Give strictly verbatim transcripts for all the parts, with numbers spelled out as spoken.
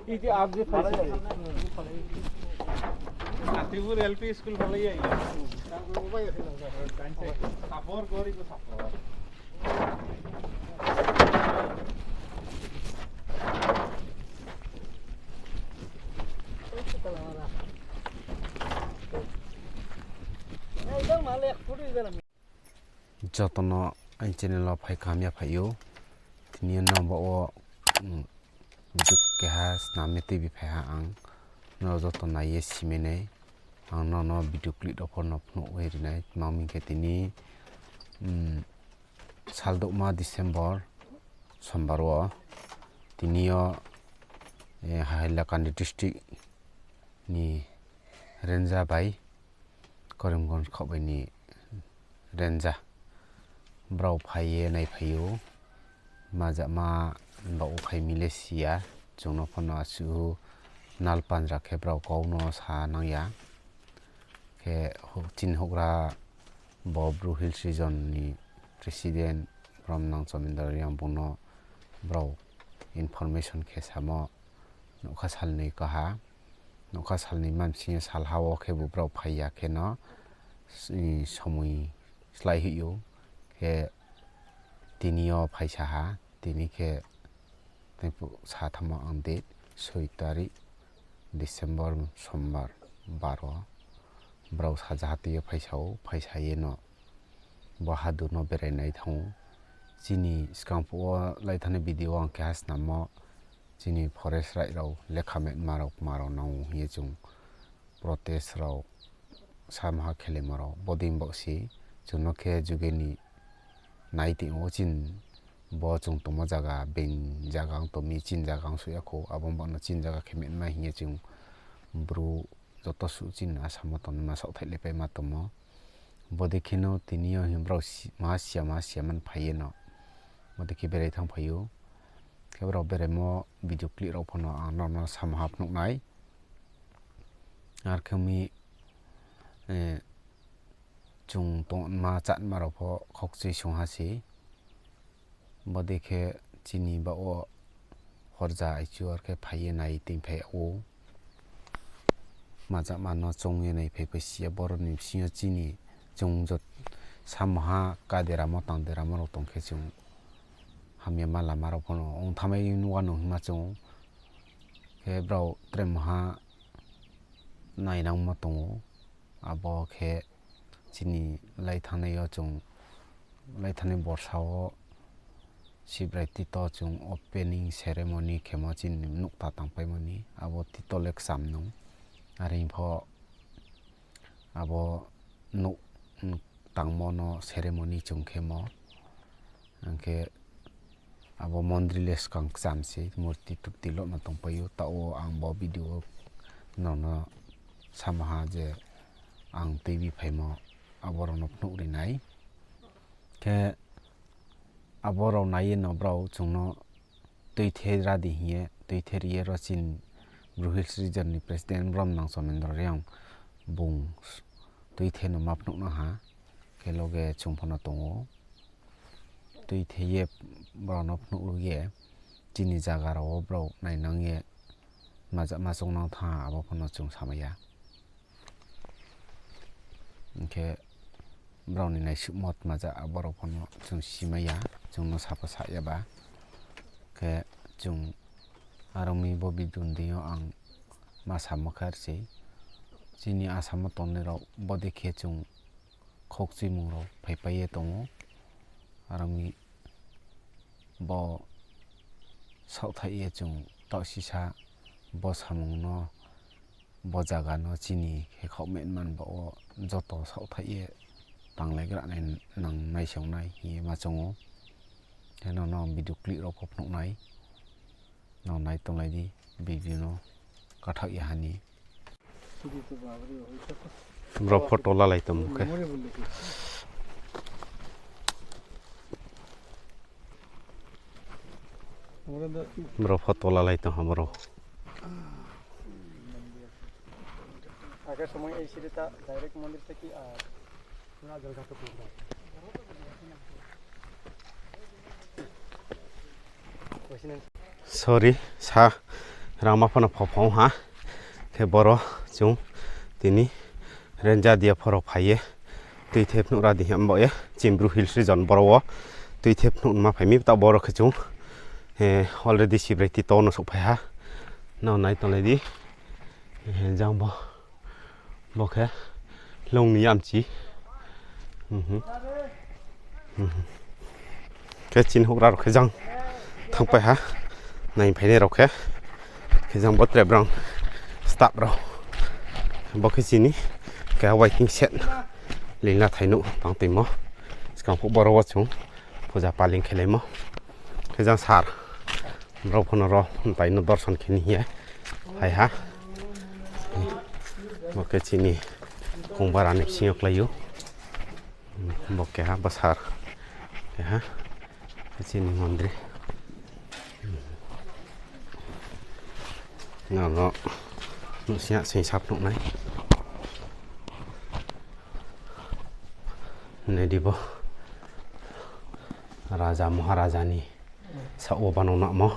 Iti abdi phaisi. Atibur L P school phalai ya. Abor gori ko sapor. Joto no aini channel wo phai kaham ya phai ou. Tini yo no bo wo, mm, video keha snam ye tuibi phai ha ang. Nrao joto nai ye simai nai. Ang nono video clip rao pho no phnuh ye ri nai. Tma hing khe tini, mm, saldouhma December sombar wo tini yo, eh, Hailakandi district ni Renja bai Karimganj khaoh bai ni Renja. Brao phai ye naiphai ou. Majama baoh wo phai mi le si ya. Chung no pho no asuh nal panjra khe brao kau no sa nang ya. Khe hou-, chini houhgra bo Bru Hills Region ni President Bromnang Chomendra Reang bung no brao information khe samo. Nougkha salnoi kaha. Nougkha salnoi ma bsing yo salha wo khebu brao phai ya khe no, s-, somoi slái hoih ou. Khe tini yo phaisa ha, tini khe tei phuh sa thanngmo ang date soi tarik December sombar baro. Brao sajaha tui yo phaisa ou, phaisa ye no bo hadu no berai nai thanng ou. Chini skang phuh wo lai thanngnai video wo ang keha snammo, chini forest right rao lekha metma rao kma rao nang ou hing ye chung protest rao samha khelaimo rao bodei baoh se chung no khe juge ni nai tong ou. Chini bo chung tongmo zaga being zaga ong tong mi, chini zaga ong suh ya khou, abo baoh no chini zaga khe metma hing ye chung Bru joto suh chini Assam wo tongnaima saohthaih le paima tongmo. Bodei khe no tini yo hing brao si-, maha siya maha siya man phai ye no bodei khe berai thanngphai ou. Khe brao beraimo video clip rao pho no ang nono samha phnuh nai. Ar khe mi, eh, chung tongma chánma rao pho khokchui sung ha se. Bodei khe chini baoh wo horja aichu ar khe phai ye nai tongphai ou. Majama no choung ye naiphai phai si ya, boro ni bsing yo chini chung jot samha kaderamo tangderamo rao tong khe chung hamyama lama rao pho no ong thanngmai nuh wa no hingma chung ou. Khe brao tre maha nainangmo tong ou. Abo khe chini lai thanngnai yo chung, lai thanngnai borsa wo Sibrai tito chung opening ceremony khemo chini nouhta tangpaimo ni, abo tito le kcham nung. Are pho abo nouh tangmo no ceremony chung khemo. Ang khe abo mondri le skang kcham se, murti turti lo no tongpai ou, taoh wo ang bo video no no samha je ang tuibi phaimo abo rao no phnuh ri nai. Khe abo rao nai ye no brao chung no tuithe ra di hing ye, tuithe ri ye ro chini Bru Hills Region ni President Bromnang Chomendra Reang bung tuithe no ma phnuh no ha, khe loge chung pho no tong ou. Tuithe ye brao no phnuh ri ye chini zaga rao wo brao nainang ye majama choungnang thanng ha, abo pho no chung samai ya. Hing khe brao ni naisuhmo tmaja abo rao pho no chung simai ya, chung no sa pho sa ya ba. Khe chung aro mi bo video ni deing yo ang ma samo khe ar sei. Chini Assam wo tongnai rao bodei khe chung khokchuimung rao phaipai ye tong ou. Aro mi bo saohthaih ye chung taoh sisa bo samung no, bo zaga no chini khe khaoh metman baoh wo joto saohthaih ye tanglaigra nai nang naisaonai hing ye ma choung ou. Khe nono video clip rao pho phnuh nai. No nai tonglai di video no kathaoh ya ha ni. Brao photo lalai tongmo khe. Brao photo lalai tong ha brao. আগে সময় এই সিঁড়িটা ডাইরেক্ট মন্দির থেকে, আহ, পুরা জলঘাট পর্যন্ত। Sorry, sa, Rangma phano pho phong ha. Khe boro chung tini Renjadia phoro phai ye tuithe phnuh ra di hing bo ye Chimbru Hills region boro wo tuithe phnuh ma phai mi ta boro khe chung, eh, already Sibrai Tito no souhphai ha. Nrao nai tonglai di. Eh, jang bo. Bo khe lung ni yamchi. Mhm. Mhm. Khe chini houhgra rao khe jang thanngpai ha. Nai phainai rao khe. Khe jang bo tre brang staff rao. Bo khe chini keha waiting shed. Lila thai nuh tang toimo. Skang phuh boro wo chung puja paling khelaimo. Khe jang sir. Brao phano ro mtai no dorson khe ni hing ye phai ha. Bo khe chini kongbara ni bsing yo klái ou. Bo keha bwsar. Keha. Chini mondri. Nrao no nuhsing ya sing sap nuh nai. Nai di bo. Raja Maharaja ni saoh wo banao namo.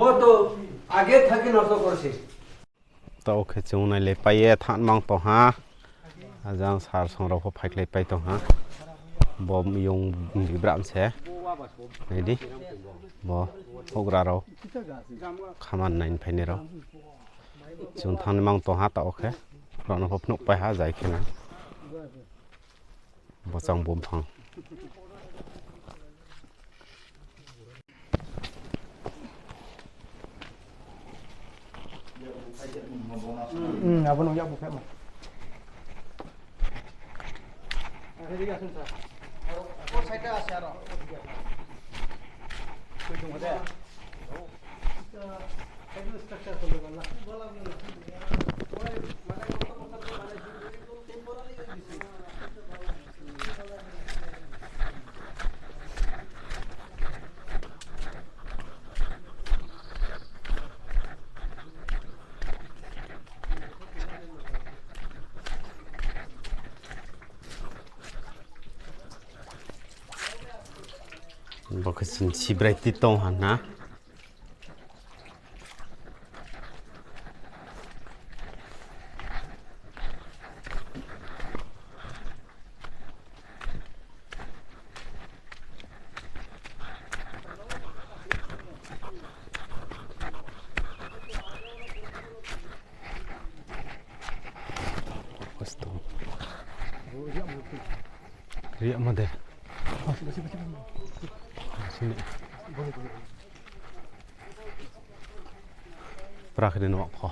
वो तो आगे था कि नष्ट कर से। Taoh khe chung nailaipai ye thanng mang tong ha. Ajang sir song rao pho phaikhlaipai tong ha. Bo yung bibram se. Nai di. Bo houhgra rao. Khaman nai phainai rao. Chung thanng mang tong ha taoh khe. Rao no pho phnuhpai ha jai khe na. Bo chang bumphang. Hmm, abo no yakbu phehmo. Bo khe chini Sibrai Tito ha na. Riak ma de. Sini. Pura khe de nuh kho.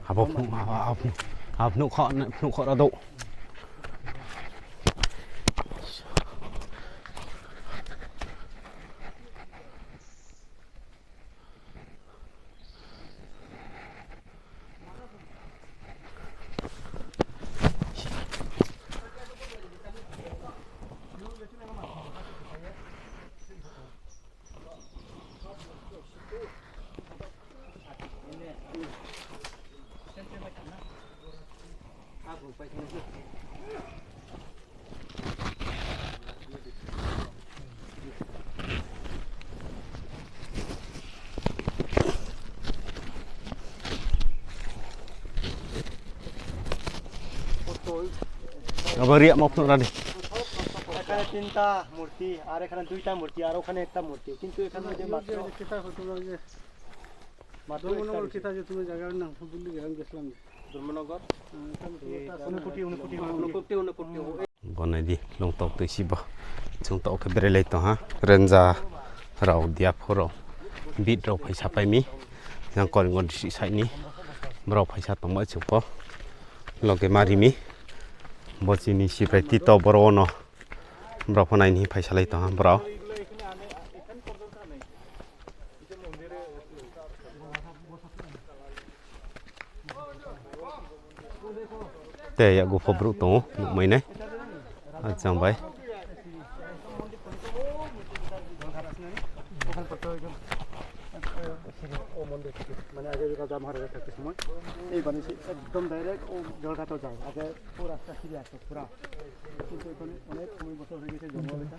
Abo phnuh, abo phnuh, abo phnuh kho, phnuh kho ra dou. Abo riak ma phnuh ra di. এখানে তিনটা মূর্তি, আর এখানে দুইটা মূর্তি, আর ওখানে একটা মূর্তি, কিন্তু এখানে যে মাত্র, মাত্র একটা রয়েছে। ধর্মনগর কিতা যে তুমি জায়গার নাম ভুলে গেলাম, গেছিলাম। ধর্মনগর? আহ, ঊনকোটি, ঊনকোটি, Unakoti. Bo nai di, lungtok tui si bo. Chung taoh khe berelai tong ha. Renja rao, diapho rao, bit rao phaisa pai mi. Jang Karimganj district side ni. Brao phaisa tongmo chung pho. Loge mari mi. Bo chini Sibrai Tito boro wo no. Brao pho nai ni phaisa lai tong ha brao. Te yakgu pho brouh tong ou, nuhmai nai. Achang bai. ও মন্দির থেকে, মানে আগে রাজা মহারাজা থাকতে সময় এই বানিয়েছে, একদম ডাইরেক্ট ও জলঘাটও যায়। আগে ও রাস্তা ফিরে আসতো পুরা, কিন্তু এখানে অনেক সময় বছর হয়ে গেছে, জঙ্গল এটা।